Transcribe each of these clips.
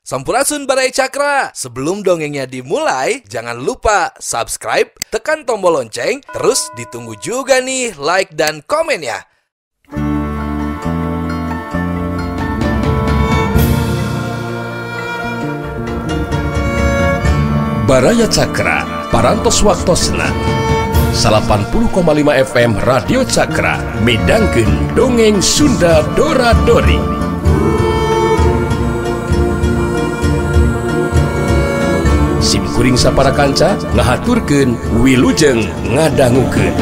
Sampurasun Baraya Cakra. Sebelum dongengnya dimulai, jangan lupa subscribe, tekan tombol lonceng, terus ditunggu juga nih like dan komen ya. Baraya Cakra, Parantos Waktosna 80,5 FM Radio Cakra, midangkeun dongeng Sunda Dora Dori. Sim kuring sapara kanca ngahaturkeun wilujeng ngadangukeun.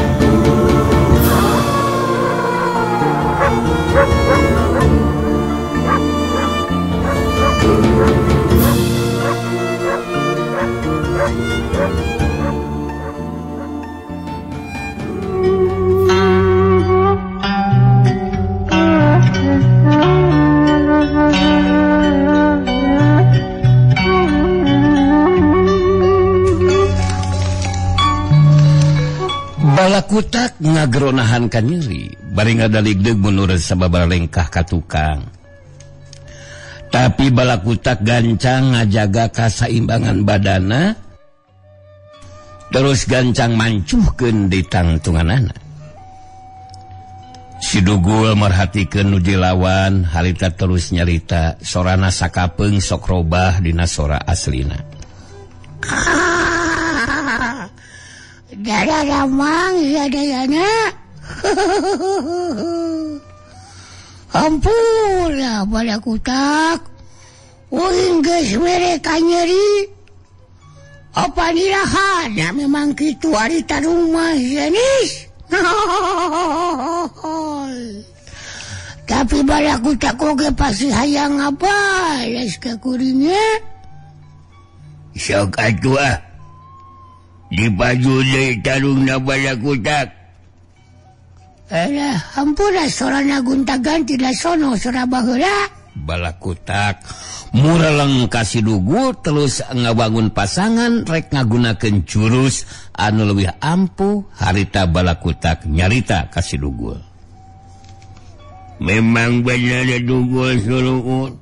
Balakutak ngageronahan ka nyeri bari ngadaligdeug mundur sababaraha lengkah ka tukang. Tapi balakutak gancang ngajaga kasaimbangan badana, terus gancang mancuhkeun di tangtunganana. Si Dugul merhatikeun nu dilawan, harita terus nyarita sorana sakapeung sok robah dina sora aslina. Dara ramang sadayana. Ampura balakutak. Uing geus mere ka nyeri. Apa dirahana memang kitu ari tarung mah jenis. Tapi balakutak oge pasti hayang ngabales ka kuringnya. Sok atuh ah. Dipaju deui tarungna balakutak. Alah, ampura sorana gonta-ganti da sono sora baheula. Balakutak mureleng ka si Dugul terus ngabangun pasangan rek ngagunakeun jurus anu leuwih ampuh harita balakutak nyarita ka si Dugul. Memang bener Dugul suluhur.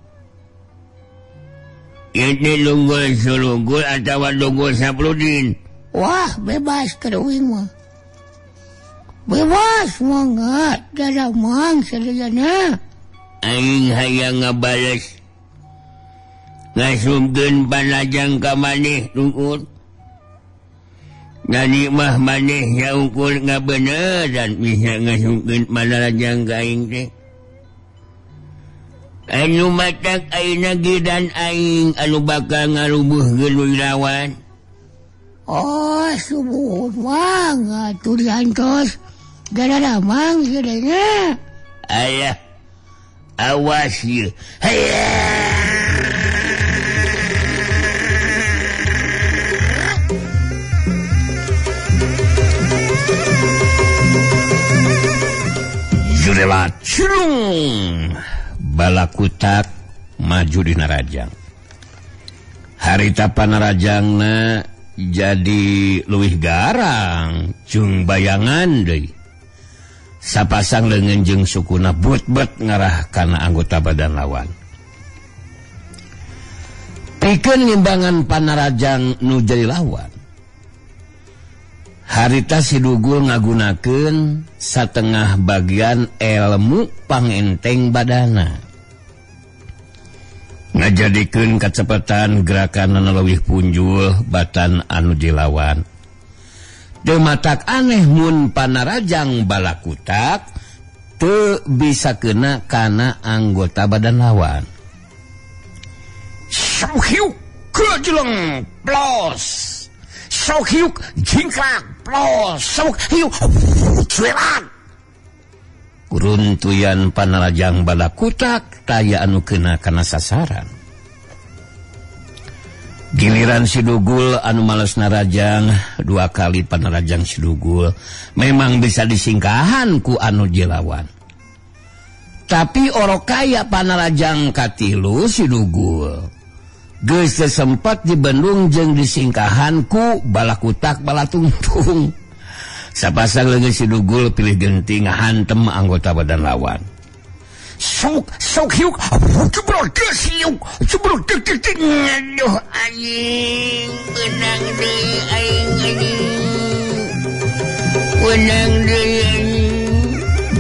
Ieu teh Dugul suluhur atawa Dugul Saprudin. Wah, bebas keruing mah. Bebas mangga, dada mang sadayana. Aing hayang ngabales. Ngasumkeun panajang ka maneh Dugul. Nani mah maneh saukur ngabeneran bisa ngasumkeun panajang ka aing teh. Anu matak ayeuna gidan aing anu bakal ngarubuhkeun wilawan. Oh, subuh mang atuh diantos. Dada mang sadayana. Ayah, awas ieu. Hayya. Jurela cilung. Balakutak maju dina rajang. Harita panarajangna jadi leuwih garang jeung bayangan deui. Sapasang leungeun jeung sukuna but-but ngarah kana anggota badan lawan. Pikeun ngimbangan panarajang nu jadi lawan. Harita si Dugul ngagunakeun satengah bagian ilmu pangenteng badana. Ngajadikeun kacepetan gerakan anu leuwih punjul batan anu dilawan. Teu matak aneh mun panarajang balakutak teu bisa kena kana anggota badan lawan. Sauhiuk kejeleng plos. Sauhiuk jingkrak plos. Sauhiuk cuelan. Runtuyan panarajang balakutak taya anu kena kana sasaran. Giliran si Dugul anu males narajang dua kali panarajang si Dugul memang bisa disingkahan ku anu dilawan. Tapi orok kaya panarajang katilu si Dugul geus teu sempat dibendung jeung disingkahan ku balakutak balatungtung. Sapasang leungeun si Dugul pilih genti ngahantem anggota badan lawan. Sok sok hiuk jebrol siuk jebrol deg deg deg. Aduh anjing benang deui aing anjing. Benang deui anjing.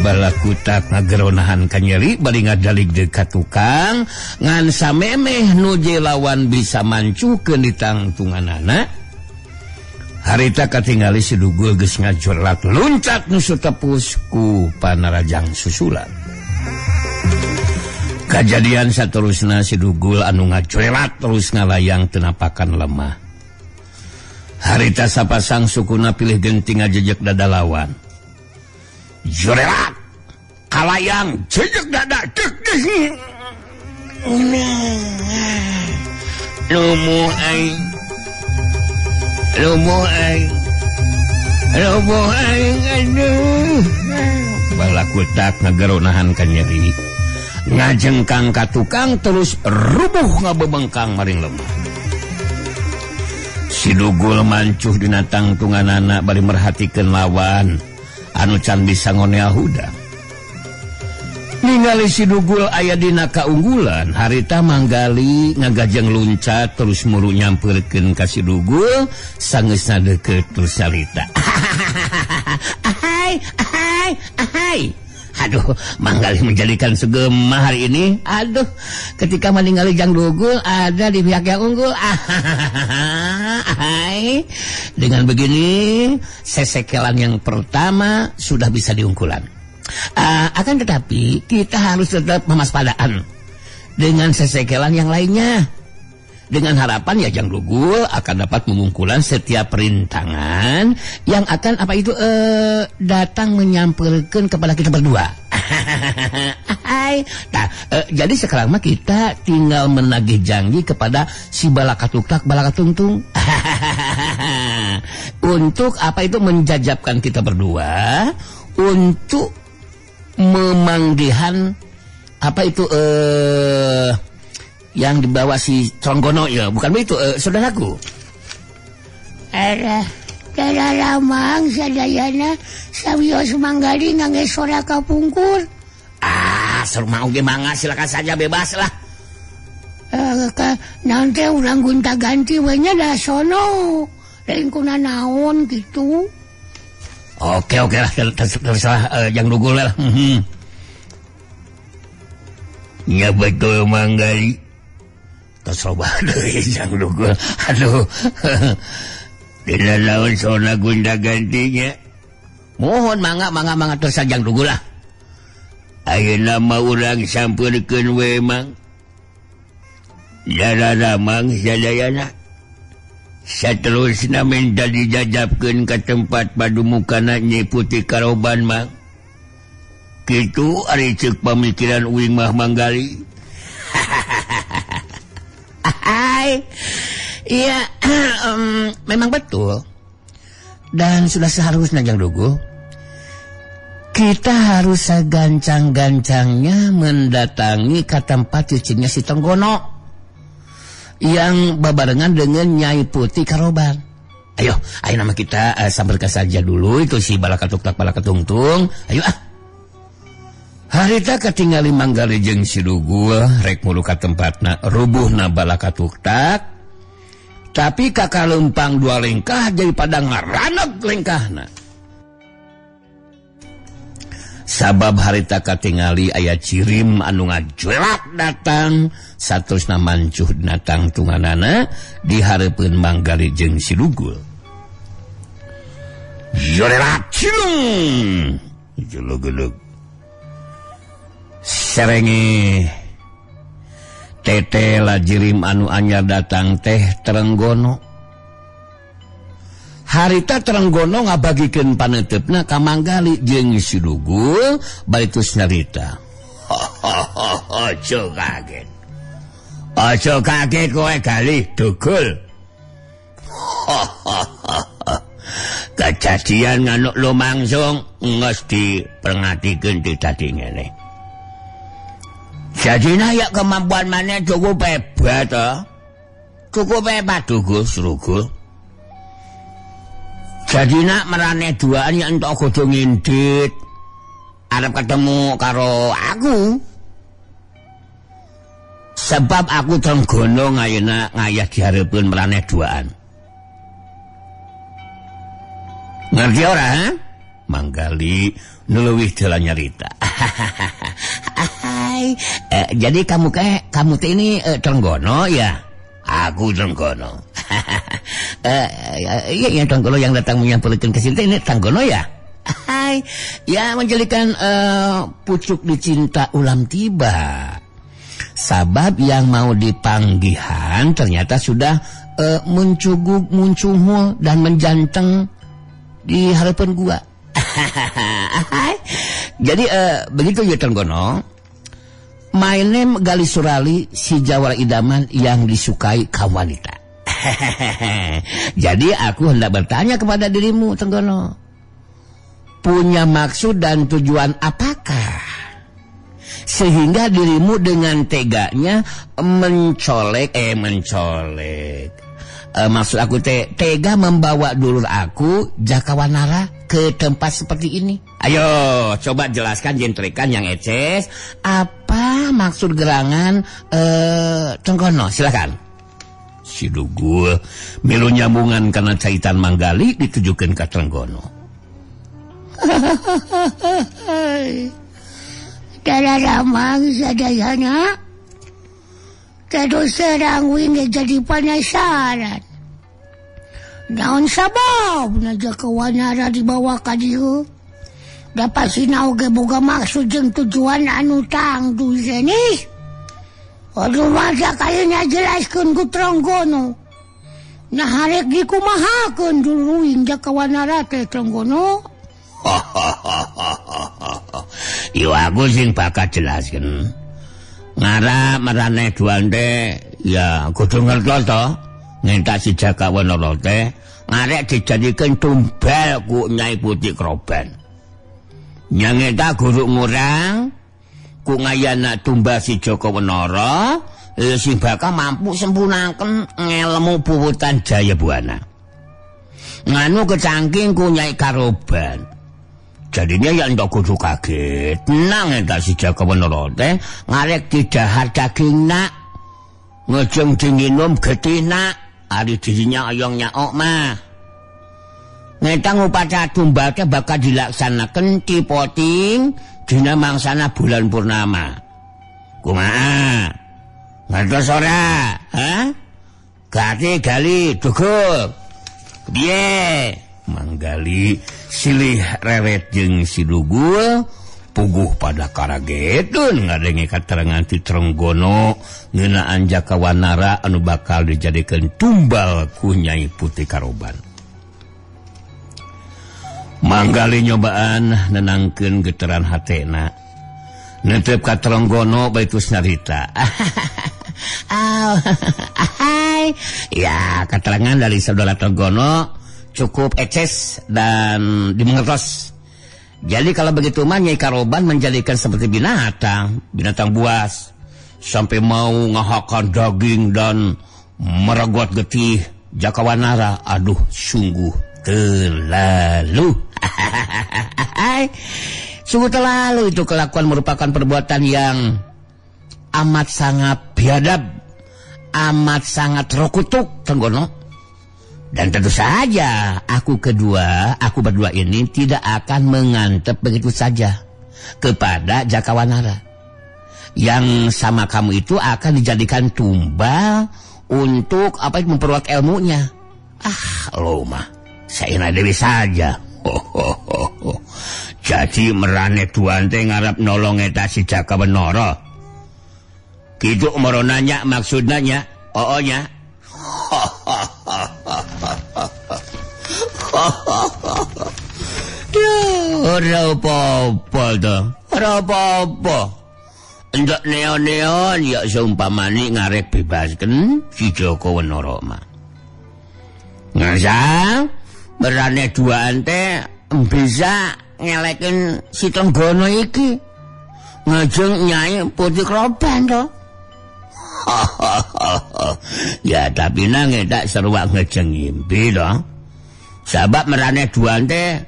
Balakutak ngageronahan kanyeri bari ngadalig deuk ka tukang ngan samemeh nu lawan bisa mancukeun ditangtunganana. Harita katingali si Dugul geus ngajorlat luncat nu tepus ku panarajang susulan. Kajadian saterusna si Dugul anu ngajorelat terus ngalayang tenapakan lemah. Harita sapasang sukuna pilih genting ngajejek dada lawan. Jorelat kalayang jejek dada deg deg. Lumuh aing. Lumuh aing. Lumuh aing aduh. Balakutak ngageronahan kanyeri. Ngajengkang ka tukang terus rubuh ngabebengkang maring lemah. Si Dugul mancuh dina tangtunganana bari merhatikeun lawan anu can bisa ngonea hudang. Ningali si Dugul aya dina kaunggulan, harita Manggali ngagajeng luncat terus muru nyampeurkeun ka si Dugul, sangeusna deukeut terus nyarita. Ahai, ahai, ahai. Aduh, Manggali menjadikan sugema hari ini. Aduh, ketika meninggali Jang Dugul ada di pihak yang unggul. Ahai. Dengan begini, sesekelan yang pertama sudah bisa diunggulan. Akan tetapi kita harus tetap mewaspadaan dengan sesekelan yang lainnya. Dengan harapan ya Jang Dugul akan dapat memungkulan setiap rintangan yang akan apa itu datang menyampaikan kepada kita berdua. Nah, jadi sekarang mah kita tinggal menagih janji kepada si Balakatuktak Balakatungtung untuk apa itu menjajabkan kita berdua untuk memanggihan apa itu yang dibawa si Tronggono ya, bukan begitu saudaraku. Arah, darah lamang sadayana sawios Manggali ngangge sora kapungkur. Ah, serma oge mangga silakan saja bebas lah. Nanti urang gonta-ganti we nya da sono. Lain kuna naon gitu. Oke oke lah, terserah Jang Dugul lah. Ya betul Manggali. Tercoba deui Jang Dugul. Aduh. Dina lawan sona gonta gantinya. Mohon mangga mangga mangga terus Jang Dugul lah. Ayeuna mah urang sampeurkeun we mang. Darah mang sadayana. Saterusna minta dijajabkeun ka tempat padumukana Nyi Putih Karoban mang. Kitu ari ceuk pamikiran uing mah Manggali. Hai. Iya, memang betul. Dan sudah seharusnya Jang Dugul, kita harus segancang-gancangnya mendatangi ke tempat cucinya si Tenggono yang babarengan dengan Nyai Putih Karoban. Ayo, ayo nama kita sambarkan saja dulu itu si Balakatuktak Balakatungtung. Ayo ah. Harita katingali Manggali jeung si Dugul rek mulu ka tempatna rubuhna Balakatuktak. Tapi kakak lempang dua lengkah jadi pada ngaraneg lengkahna. Sabab harita katingali aya cirim anu ngajuelak datang saterusna mancuh dina tangtunganana di hareupeun Manggali jeung si Dugul. Jorelat cilung jelug-gelug. Serenge tete lajirim anu anyar datang teh Trenggono. Harita Trenggono ngabagikeun paneuteup ka Manggali jeung si Dugul bari tus nyarita. Aja kaget. Aja kaget kowe Gali Dugul. Kejadian nganuk lumangsung geus diperngatikeun ti dadi ngene. Jadi ya kemampuan mana cukup hebat toh. Cukup hebat Dugul Srugul. Jadi nak merane duaan ya entok kudu ngindit. Arep ketemu karo aku. Sebab aku Trenggono ayeuna ngayah dihareupeun meraneh duaan. Ngerti ora, ha? Manggali nu leuwih heula nyarita. Jadi kamu kamu teh ini Trenggono ya? Aku Trenggono. Iya yang Trenggono yang datang menyampaikan ke sini ini Trenggono ya? Hai, ya menjadikan pucuk dicinta ulam tiba. Sabab yang mau dipanggihan ternyata sudah mencuguk, muncungul dan menjanteng di harapan gua. Jadi begitu ya Trenggono. My name Gali Surali, si jawara idaman yang disukai kaum wanita. Jadi aku hendak bertanya kepada dirimu Trenggono. Punya maksud dan tujuan apakah sehingga dirimu dengan teganya mencolek maksud aku tega membawa dulur aku Jakawanara ke tempat seperti ini. Ayo coba jelaskan jentrekan yang eces, apa maksud gerangan Trenggono, silakan. Si Dugul milu nyambungan karena caitan Manggali ditujukan ke Trenggono. Darah sadayana terus serang wing jadi penasaran. Naon sabab na Jakawanara dibawa ka dieu? Dapat sinau ge boga maksud jeung tujuan anu tangtu seni. Aduh masa kayaknya jelaskeun ku Trenggono. Nah harek dikumahakeun dulu wing Jakawanara teh Trenggono. Yo aku sing bakal jelaskeun. Ngarep marane duan teh ya kudu ngertos to. Ngentak si Jakawanara teh ngarek dijadikeun tumbal ku Nyai Putih Kroban. Nyang eta guru ngurang ku ngayana tumbal si Jakawanara sing bakal mampu sempurnaken ngelmu puwutan Jayabuana. Nganu kecangking ku Nyai Karoban. Jadinya ya entok kudu kaget. Nang entak si Jakawanara teh ngarek didahar daging nak. Ngejeng dinginum getih nak. Ari dirinya oyong nyaok mah. Ngetang upacara tumbal teh bakal dilaksanakan tipoting dina mangsana bulan purnama. Kumaha? Ngertos ora? Hah? Gati gali dugul. Piye? Manggali silih rewet jeung si Dugul puguh pada karagetun ngadenge katerangan ti Trenggono ngeunaan Jakawanara anu bakal dijadikeun tumbal ku Nyai Putih Karoban. Manggali nyobaan nenangkeun getaran hatena. Netep ka Trenggono bae tus nyarita. Ya, keterangan dari saudara Trenggono cukup eces dan dimengertos. Jadi kalau begitu mah Nyai Karoban menjadikan seperti binatang, binatang buas, sampai mau ngahakan daging dan meregot getih Jakawanara. Aduh, sungguh terlalu. Sungguh terlalu itu kelakuan merupakan perbuatan yang amat sangat biadab, amat sangat rokutuk, Trenggono. Dan tentu saja aku berdua ini tidak akan mengantep begitu saja kepada Jakawanara. Yang sama kamu itu akan dijadikan tumbal untuk apa memperluas ilmunya. Ah, lo mah, saya dewi saja. Ho. Jadi merane duan teh ngarep nolong eta si Jakawanara. Kitu moronanya maksudnya nya, oo nya. Ora apa-apa to. Ora apa-apa. Endak neon-neon ya seumpamane ngarep bebasken si Jakawanara mah. Ngasang merane duaan teh bisa ngelekin si Trenggono iki. Ngajeng Nyai Putih Kroban to. Ya tapi nang tak seruak ngejeng ngimpi to. Sabab merane duaan teh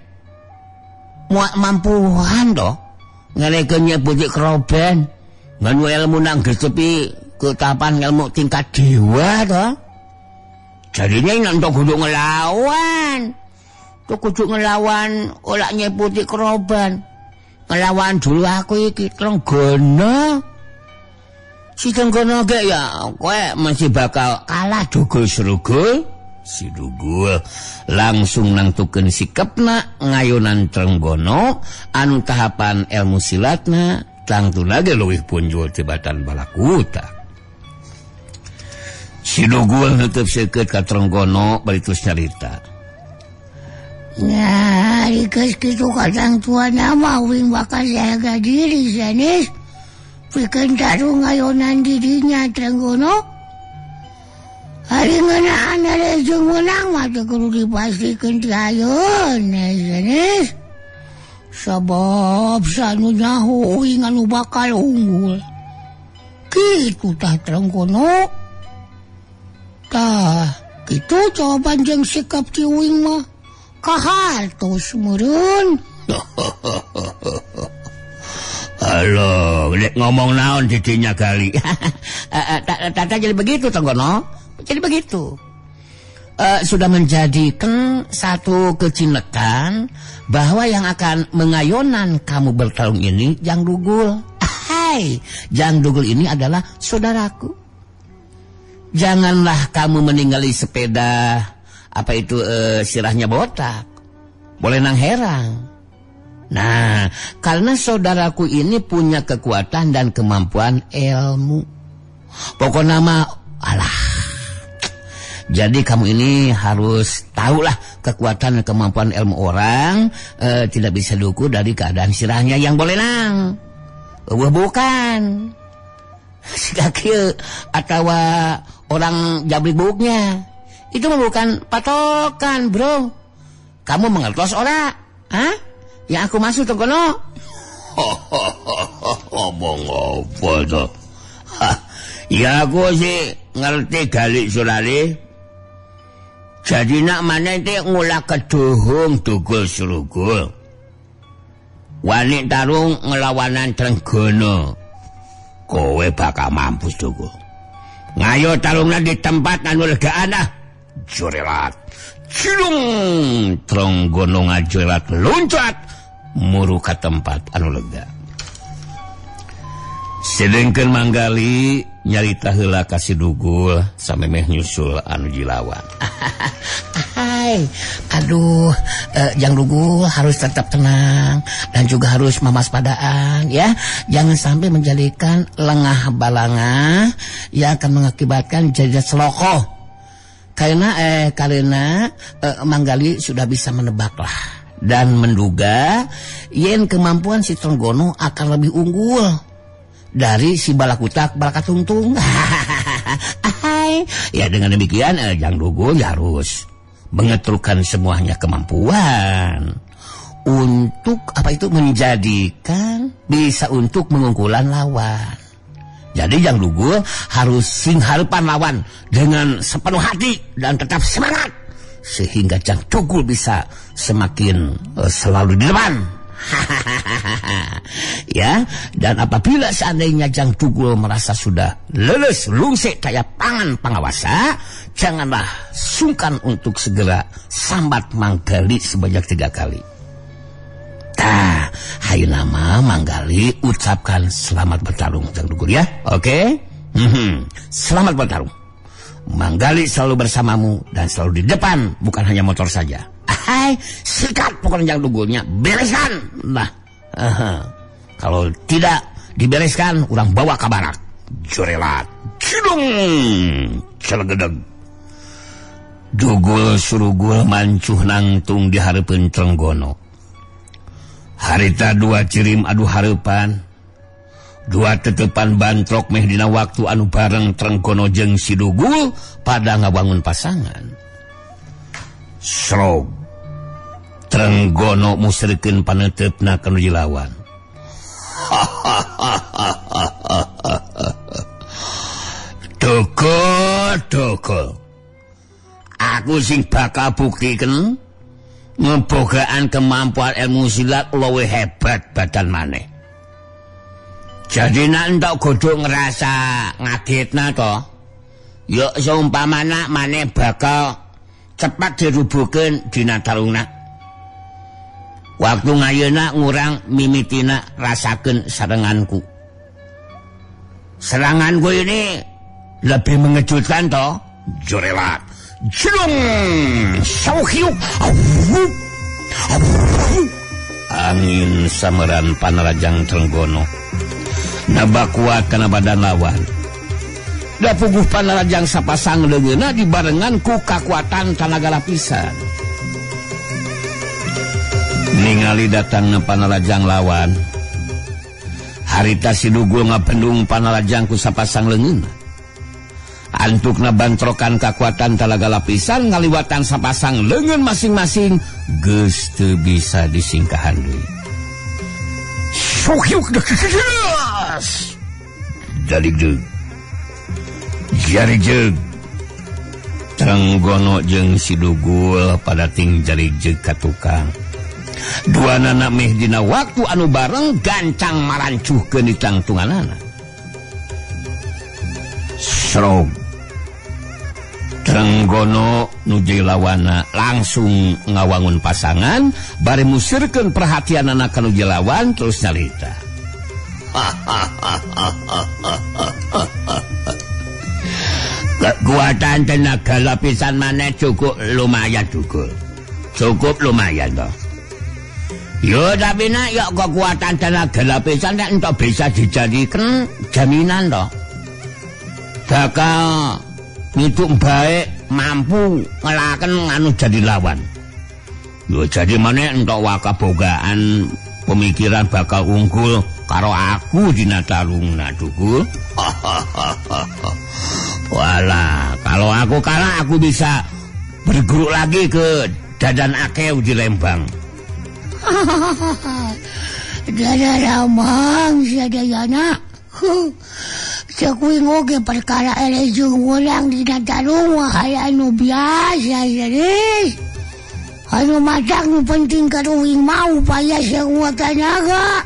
muak mampuan to. Ngelekin Nyai Putih Kroban. Nganu ilmu nang gesepi Ketapan ilmu tingkat dewa toh. Jadinya nonton kudu ngelawan. Tuh kudu ngelawan olak nyeputi keroban. Ngelawan dulu aku iki Trenggono. Si Trenggono gek ya kowe masih bakal kalah Dugul Srugul. Si Dugul langsung nangtukeun sikepna ngayonan Trenggono anu tahapan ilmu silatna tangtuna ge leuwih punjul tibatan Balakuta. Si Dugul nutup seukeut ka Trenggono bari terus nyarita. Nya, geus kitu kadang tuana mah uing bakal jaga diri sanes. Pikeun tarung ngayonan dirinya Trenggono. Ari ngeunaan are jeung meunang mah teu kudu dipastikeun ti ayeuna sanes. Sabab sanu nyaho uing anu bakal unggul. Kitu tah Trenggono. Tah, kitu jawaban jeung sikap ti uing mah. Kahartos meureun. Halo, lek ngomong naon didinya kali. Tata jadi begitu Trenggono. Jadi begitu. Sudah menjadikan satu kecinekan bahwa yang akan mengayonan kamu bertarung ini Jang Dugul. Hai, Jang Dugul ini adalah saudaraku. Janganlah kamu meninggali sepeda apa itu sirahnya botak. Boleh nang herang. Nah, karena saudaraku ini punya kekuatan dan kemampuan ilmu. Pokoknya mah alah. Jadi kamu ini harus tahulah kekuatan dan kemampuan ilmu orang tidak bisa diukur dari keadaan sirahnya yang boleh nang. Wah bukan. Si kaki atau orang jabrik buknya. Itu bukan patokan, bro. Kamu mengertos ora? Hah? Yang aku masuk Trenggono. Ngomong apa tuh? Ya aku sih ngerti galik surali. Jadi nak mana itu ngulah keduhung Dugul Srugul. Wani tarung ngelawanan Trenggono. Kowe bakal mampus Dugul. Ngayo tarungna di tempat anu legaan ah. Jorelat. Cilung Trenggono ngajorelat loncat muru ka tempat anu lega. Sedengkeun Manggali nyarita heula ka si Dugul samemeh nyusul anu jilawan. Hai, aduh, Jang Dugul harus tetap tenang dan juga harus memaspadaan ya. Jangan sampai menjadikan lengah balangah yang akan mengakibatkan jadi selokoh. Karena Manggali sudah bisa menebaklah dan menduga yen kemampuan si Trenggono akan lebih unggul dari si Balakutak Balakatungtung. Ya dengan demikian Jang Dugul harus mengetrukan semuanya kemampuan untuk apa itu menjadikan bisa untuk mengunggulan lawan. Jadi Jang Dugul harus sing harepan lawan dengan sepenuh hati dan tetap semangat sehingga Jang Dugul bisa semakin selalu di depan. Ya, dan apabila seandainya Jang Dugul merasa sudah leles lungsik kayak pangan pangawasa, janganlah sungkan untuk segera sambat Manggali sebanyak 3 kali. Tah, hai nama Manggali ucapkan selamat bertarung Jang Dugul ya. Oke? Selamat bertarung. Manggali selalu bersamamu dan selalu di depan, bukan hanya motor saja. Hai, sikat pokoknya Jang Dugulnya, bereskan. Nah, kalau tidak dibereskan, orang bawa ke barak. Jorelat, cidung, celegedeg. Dugul Srugul mancuh nangtung di hareupeun Trenggono. Harita dua cirim adu hareupan, dua tetepan bantrok meh dina waktu anu bareng Trenggono jeung si Dugul pada ngabangun pasangan. Srog Trenggono musrikeun paneuteup-na ka nu jilawan. Dugul, Dugul, aku sing bakal buktikeun ngebogaan kemampuan ilmu silat luwih hebat badan maneh. Jadi nak entok kudu ngerasa ngagetna to. Yo seumpamana maneh bakal cepat dirubuhkeun dina tarungna. Waktu ngayeuna ngurang mimitina rasakeun seranganku. Seranganku ini lebih mengejutkan toh. Jorelat. Jelung. Sauhiuk. Angin sameran Panarajang Trenggono nabak kuat kana badan lawan. Da puguh Panarajang sapasang leungeunna dibarengan ku kakuatan tanaga lapisan. Ningali datangna Panarajang lawan, harita si Dugul ngabendung Panarajang ku sapasang leungeunna. Antukna bantrokan kakuatan talaga lapisan ngaliwatan sapasang leungeun masing-masing geus teu bisa disingkahan deui. Sokyuk deus. Daligdeug. Jarijeug. Trenggono jeung si Dugul pada ting jarijeug ka tukang. Dua nana meh dina waktu anu bareng gancang marancuhkeun di tangtunganana. Serog. Trenggono nu lawana langsung ngawangun pasangan bari musirkeun perhatianana ka nu lawan terus nyarita. Kekuatan tenaga lapisan maneh cukup lumayan cukup. Cukup lumayan toh. Yo tapi nak yo kekuatan tenaga lapisan tak entok bisa dijadikan jaminan toh. Bakal ngitung baik mampu ngelaken anu jadi lawan. Yo jadi mana entok wakabogaan pemikiran bakal unggul karo aku dina tarungna Dugul. Walah, kalau aku kalah aku bisa berguru lagi ke Dadan Akeu di Lembang. Dadan Lembang sadayana. Cekuing oge perkara eleh jeung urang dina tarung hal anu biasa serius. Anu matak nu penting karuing mah upaya sakuat tanaga.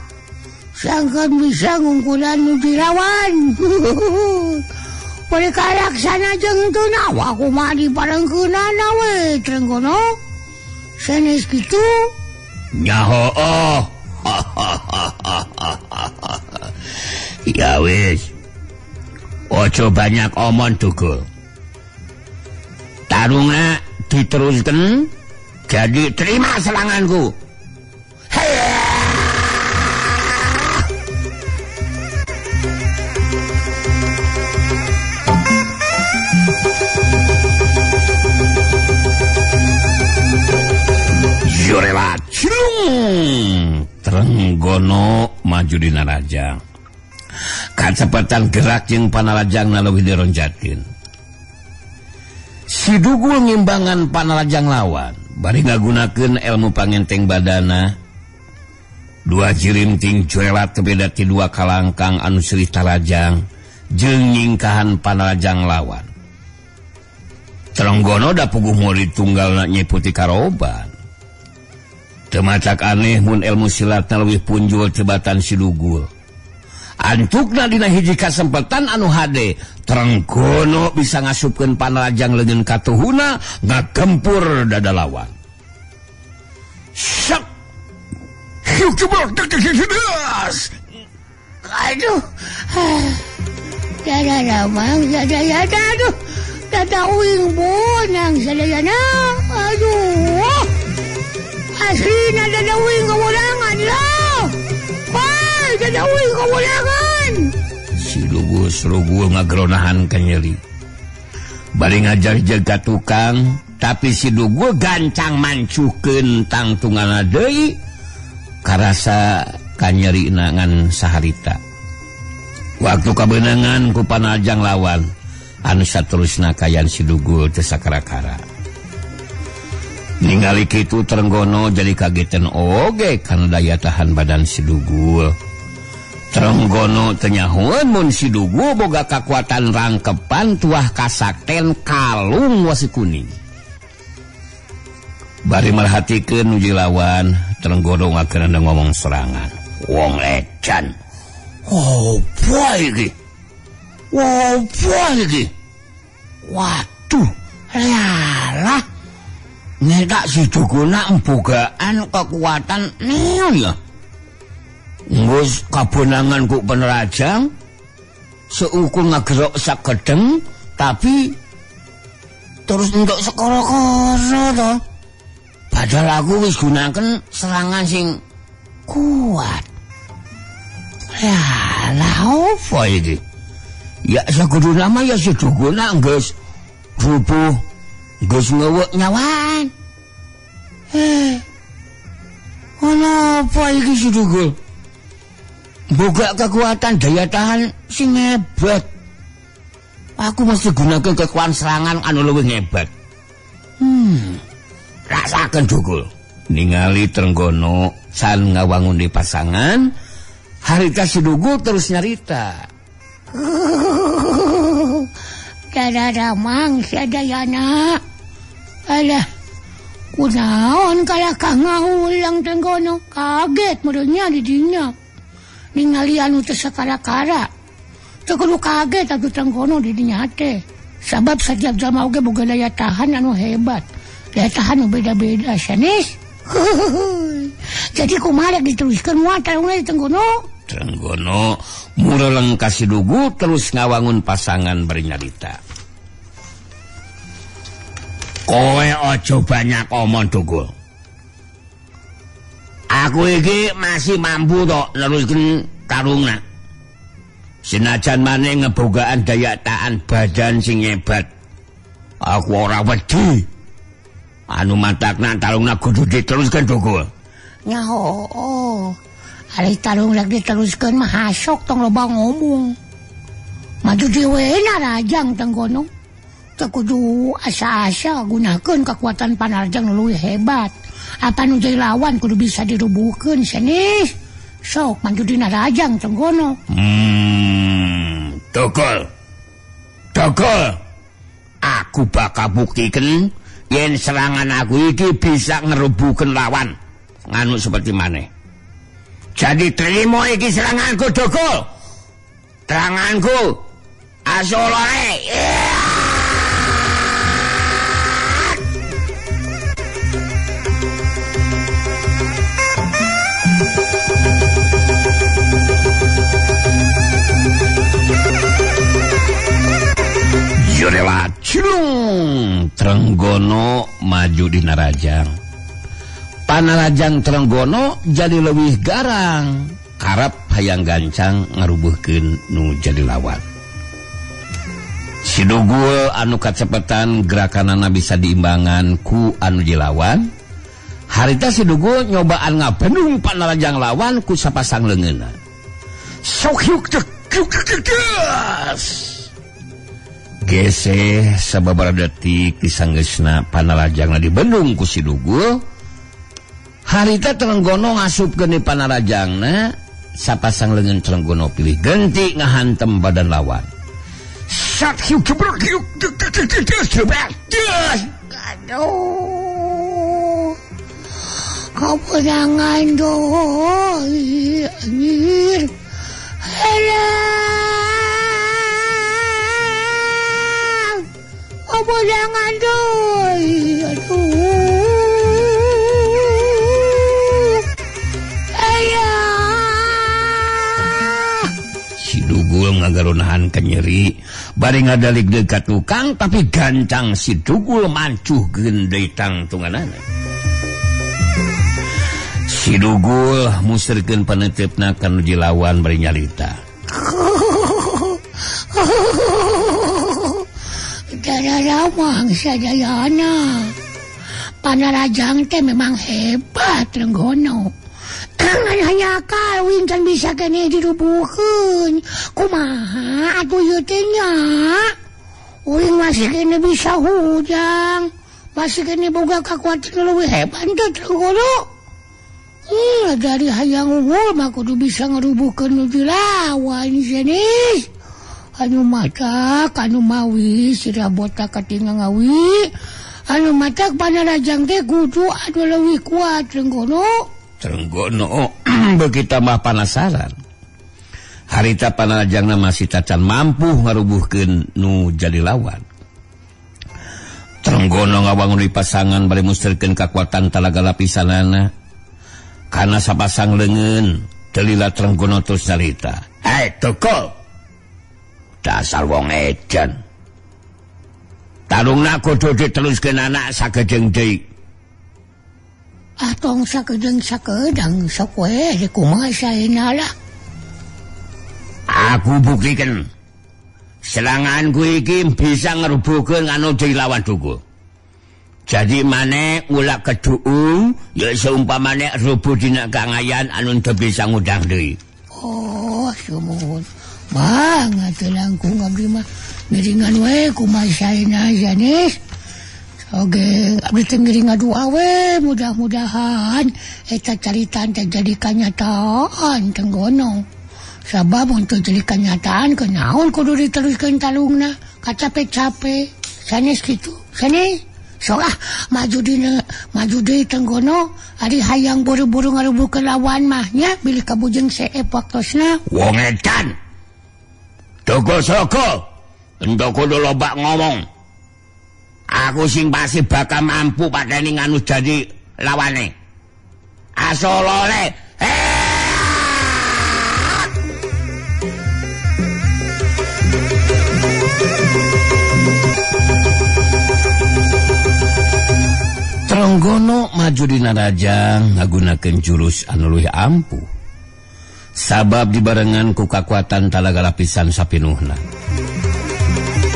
Sangkan bisa ngungkulan nu dilawan. Perkara laksana jeung teu nawa kumaha diparengkeunana we Trenggono. Sanes kitu? Nyaho oh. Ya wis. Ojo banyak omon Dugul. Tarunga diteruskan, jadi terima seranganku. Jorelat. Trenggono maju dina rajang. Kacepetan gerak jeung Panarajang leuwih dironjatkeun. Si Dugul ngimbangan Panarajang lawan bari ngagunakeun ilmu pangenteng badana. Dua jirimting jorelat tebeda ti dua kalangkang anu silih tarajang jeung nyingkahan Panarajang lawan. Trenggono da puguh murid tunggalna nyiputi karoban. Teu macak aneh mun ilmu silatna leuwih punjul tebatan si Dugul. Antukna dina hiji kasempatan anu hade, Trenggono bisa ngasupkeun Panarajang leungeun katuhuna ngagempur dada lawan. Syak. Aduh. Dada lamang sadayana aduh. Dada uing bonang sadayana. Aduh. Aslina dada uing kawulangan lah. Wah, dada uing kawulangan. Si Dugul serugul ngageronahan kanyeri. Bari ngajar jaga tukang, tapi si Dugul gancang mancuhkeun tangtunganna deui karasa kanyerina ngan saharita. Waktu kabeunangan ku Panarajang lawan, anu saterusna kayan si Dugul teu sakara-kara. Ningali kitu Trenggono jadi kagetan oge kana daya tahan badan si Dugul. Trenggono teu nyahoeun mun si Dugul boga kakuatan rangkepan tuah kasakten kalung wasi kuning. Bari merhatikeun nu lawan, Trenggono ngakeun ngomong serangan. Wong edan. Oh, boy iki. Oh, boy iki. Waduh, lalah. Ngetak si Duguna embogaan kekuatan neon ya. Nggus kabonangan ku penerajang seukur ngagerok sagedeng tapi terus entuk sekoro-koro to. Padahal aku wis gunakan serangan sing kuat. Lah opo iki? Ya sakudu nama ya si Duguna geus rubuh, geus ngewek nyawan. Ono apa iki si Dugul? Boga kekuatan daya tahan sing hebat. Aku mesti gunakan kekuatan serangan anu luwih hebat. Rasakan Dugul. Ningali Trenggono san ngawangun di pasangan, harita si Dugul terus nyarita. Dadadamang sadayana. Alah, kunaon kalah kah ngahulang Trenggono. Kaget merenya di dinya. Ningali anu teu sakara-kara. Teu kudu kaget atuh Trenggono di dinya teh. Sabab setiap jalma oge boga daya tahan anu hebat. Daya tahan anu beda-beda sanes. Jadi kumaha rek diteruskeun moal tarungna di Trenggono? Trenggono mureleng ka si Dugul terus ngawangun pasangan bari nyarita. Kowe aja banyak omong Dugul. Aku iki masih mampu tok neruskeun tarungna. Senajan maneh ngebogaan daya tahan badan sing hebat. Aku ora wedi. Anu matakna tarungna kudu diteruskeun Dugul. Nyaho. Oh. Ari tarung rek diteruskeun mah hasok tong loba ngomong. Maju dewe narajang Trenggono. Teu kudu asa-asa gunakeun kekuatan panarjang leuwih hebat. Apa nu jadi lawan kudu bisa dirubuhkeun sanes. Sok maju dina rajang Trenggono. Dugul. Dugul. Aku bakal buktikeun yen serangan aku iki bisa ngerubuhkeun lawan nganu seperti maneh. Jadi terima iki seranganku Dugul. Seranganku asolore. Jurela cilung Trenggono maju di narajang. Panarajang Trenggono jadi leuwih garang, karep hayang gancang ngarubuhkeun nu jadi lawan. Si Dugul anu kacepetan gerakanana bisa diimbangan ku anu dilawan. Harita si Dugul nyobaan ngabendung panarajang lawan ku sapasang leungeunna. Sok yuk dek geseh sababaraha detik disanggeusna panarajangna dibendung ku si Dugul. Harita Trenggono ngasupkeun di panarajangna, sapasang leungeun Trenggono pilih genti ngahantem badan lawan. Sat hiuk jebrek hiuk dek jebrek. Aduh. Kapunangan doi anjir. Alah. Kapunangan doi. Aduh. Alah. Si Dugul ngagarunahan kenyeri bari ngadalik dekat tukang tapi gancang si Dugul mancuh deui tangtunganana. Si Dugul musirkeun paneuteup-na ka nu dilawan bari nyarita. Dararamang sadayana. Panarajang teh memang hebat Trenggono. Ngan hanya kawin can bisa kene dirubuhkeun. Kumaha atuh ieu teh nya? Uing masih kene bisa hujang. Masih kene boga kakuatan leuwih hebat teh Trenggono. Dari hayang unggul mah kudu bisa ngerubuhkeun nu dilawan sanes. Anu matak anu mawi sirah botak katingang ngawi. Anu matak panarajang teh kudu anu leuwih kuat Trenggono. Trenggono beuki tambah panasaran. Harita panarajangna masih tacan mampu ngarubuhkeun nu jadi lawan. Trenggono ngawangun di pasangan bari musterkeun kakuatan talaga lapisanana. Kana sapasang leungeun, telila Trenggono terus nyarita. "Hei, Toko. Dasar wong edan. Tarungna kudu diteruskeun anak sagedeung deui." Ah, tong sagedeung-sagedeung sok we kumaha saena lah. Aku buktikan seranganku iki bisa ngerubuhkeun anu deui lawan Dugul. Jadi maneh ulah keduung ya seumpamane rubuh dina kangayan anu teu bisa ngundang deui. Oh, sumuhun. Banget langkung abdi mah ngiringan we kumaha saena sanes. Oge, abdi teh ngiring ngadua we mudah-mudahan eta caritan teh jadi kanyataan Trenggono. Sabab untuk jadi kenyataan kenaon kudu diteruskan talungna kacape-cape sanes kitu sanes sok ah maju dina maju deui Trenggono ari hayang buru-buru ngarubuhkeun lawan mah nya bilih kabujeng seep waktosna. Wong edan Dogol soko endo kudu loba ngomong. Aku sing pasti bakal mampu padani nganu jadi lawane. Asolole Trenggono maju dina rajang ngagunakeun jurus anu leuwih ampuh. Sabab dibarengan ku kakuatan talaga lapisan sapinuhna.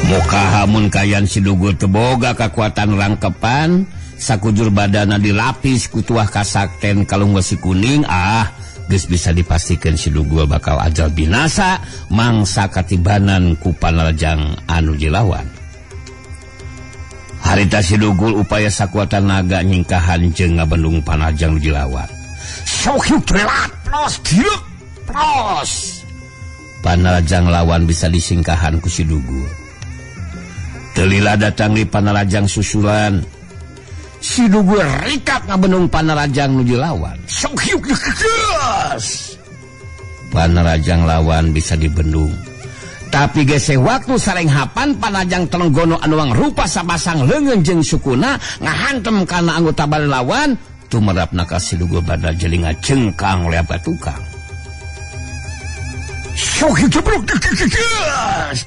Muka hamun kayan si Dugul teu boga kakuatan rangkepan, sakujur badana dilapis ku tuah kasakten kalung wesi kuning, ah geus bisa dipastikan si Dugul bakal ajal binasa mangsa katibanan ku panarajang anu dilawan. Harita si Dugul upaya sakuatan naga nyingkahan jeung ngabendung panajang nu dilawan. Sok yuk telat plos diuk plos. Panarajang lawan bisa disingkahan ku si Dugul. Telila datang di panarajang susulan. Si Dugul rikat ngabendung panarajang nu dilawan. Sok yuk geus. Panarajang lawan bisa dibendung. Tapi geseh waktu sarenghapan panajang Trenggono anu rupa sapasang leungeun jeung sukuna ngahantem kana anggota badan lawan tumerapna ka si Dugul badal jelinga jengkang leap ka tukang. Sok jebruk geus.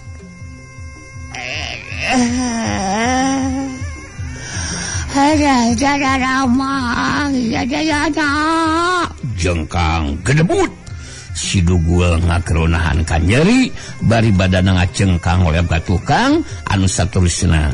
Jengkang gedebut. Si Dugul ngakeronahan ka nyeri bari badana ngacengkang oleh ka tukang anu saterusna